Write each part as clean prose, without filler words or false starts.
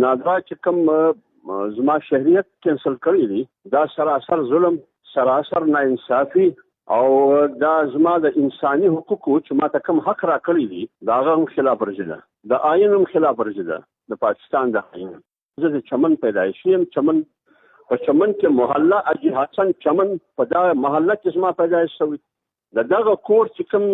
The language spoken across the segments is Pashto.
نادرا چې کوم زما شهریت کینسل کړی دی، دا سراسر ظلم، سراسر ناانصافي او دا زما د انساني حقوقو چې ما ته کوم حق راکړی دی، د هغه هم خلاف ورزي ده، د آئین هم خلاف ورزي ده، د پاکستان د آئین. زه د چمن پیدایشي یم. چمن، په چمن کې محله اجي حسن چمن، په دا محله کې زما پیدایش شوی. د دغه کور چې کوم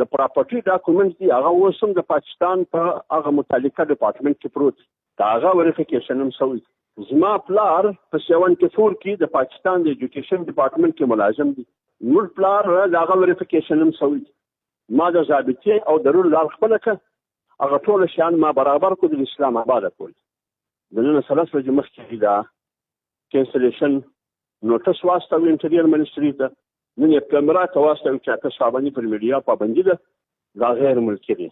د پراپرټي ډاکومنټ دی، هغه اوس هم د پاکستان په هغه متعلقه ډپارټمنټ کې پروت، د هغه وریفیکیشن هم شوی. زما پلار په 74 کې د پاکستان د ایجوکیشن ډپارټمنټ کې ملازم دی. موږ پلار د هغه وریفیکیشن هم شوی. ما د ضابطې او د رول لار خپله کړه، هغه ټول شیان ما برابر کړو، د اسلام آباد کول. د نن سره ورځې مخکې دا کینسلیشن نوټس واستوي انټریئر منسټري ته. نن یې پیمرا ته واستوي چې تاسو پابندي پر میډیا پابندي ده، دا غیر ملکي دی.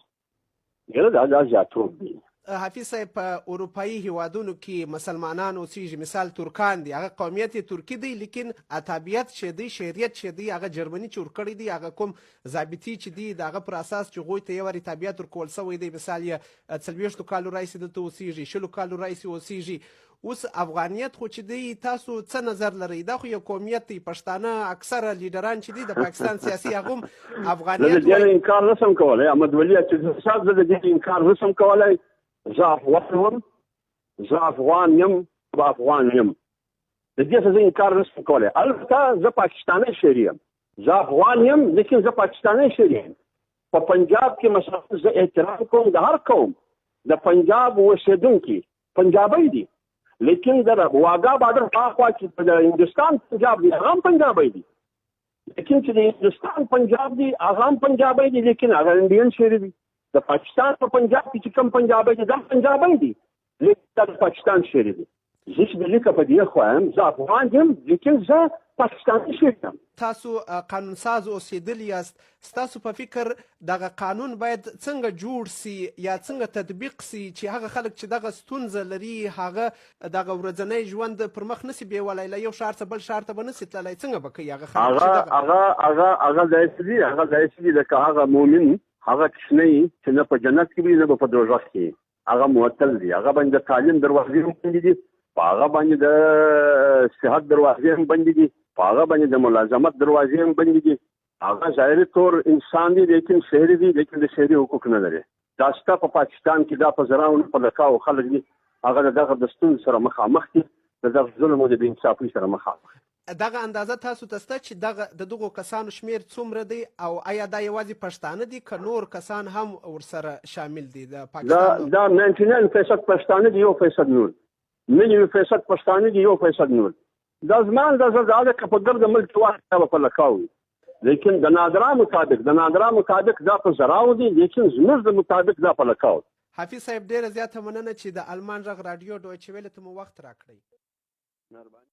یره دا زیاتوب دی. حفیظ صاحب، په اروپایي هیوادونو کې مسلمانان اوسیږي، مثال ترکان دي، هغه قومیت یې ترکي دی، لیکن اتابیت چې دی، شهریت چې دی، هغه جرمني چې ورکړی دی، هغه کوم ضابطي چې دی، د هغه پر اساس چې هغوی ته یو وارې تابعیت ورکول شوی دی، مثال یې 40 کالو راهیسې دلته اوسیږي، 20 کالو راهیسې اوسیږي. اوس افغانیت خو چې دی، تاسو څه نظر لرئ؟ دا خو یو قومیت دی. پښتانه اکثره لیډران چې دي د پاکستان سیاسي، هغه هم افغانیت. زه د دې انکار نه شم کولی احمد ولي چې صاحب، زه د دې انکار نه شم کولی. زه افغان یم، زه افغان یم، زه افغان یم، د دې څه زه انکار نه شم کولی. البته زه پاکستانی شهري یم. زه افغان یم لیکن زه پاکستانی شهري یم. په پنجاب کې مثلا زه احترام کوم د هر قوم. د پنجاب اوسېدونکي پنجابی دي، لیکن د واګا بارډر اخوا چې د هندوستان پنجاب دی، هغه هم پنجابی دي، لیکن چې د هندوستان پنجاب دی، هغه هم پنجابی دي، لیکن هغه انډین شهري دي. د پاکستان په پنجاب کې چې کوم پنجابی دي، دا پنجابی دي، لیکن دا د پاکستان شهري دي. زه چې د لیکه په دې خوا یم، زه افغان یم لیکن زه پاکستاني شهري یم. تاسو قانون ساز اوسېدلی یاست، ستاسو په فکر دغه قانون باید څنګه جوړ سي یا څنګه تطبیق سي چې هغه خلک چې دغه ستونزه لري، هغه دغه ورځنی ژوند پر مخ نسي بیولای، له یو ښار څخه بل ښار ته به نسي تللی، څنګه به کوي هغه خلک چې دغه هغه هغه هغه داسې دي، هغه داسې دي لکه هغه مؤمن، هغه کوچنی چې نه په جنت کې وي نه به په دوزخ کې، هغه معطل دی. هغه باندې د تعلیم دروازې هم بندې دي، په هغه باندې د صحت دروازې هم بندې دي، په هغه باندې د ملازمت دروازې هم بندې دي. هغه ظاهري طور انسان دی لیکن شهري دی، لیکن د شهري حقوق نه لري. دا ستا په پاکستان کې دا په زراو نه په لکاو خلک دي، هغه د دغه د ستونزو سره مخامخ دي، د دغه ظلم او د بې انصافۍ سره مخامخ. دغه اندازه تاسو ته سته چې دغه د دغو کسانو شمیر څومره دی، او ایا دا یوازې پښتانه دي که نور کسان هم ورسره شامل دي د پاکستان؟ دا 99% پښتانه دي، 1% نور. 99% پښتانه دي، 1% نور. دا زما اندازه دا ده که په ګرده ملک کې واخلې، دا به په لکاو وي، لیکن د نادرا مطابق، د نادرا مطابق دا په زراو دي، لیکن زموږ د مطابق دا په لکاو. حفیظ صاحب، ډیره زیاته مننه چې د آلمان غږ راډیو ډویچه ویله ته مو وخت راکړئ. مهرباني.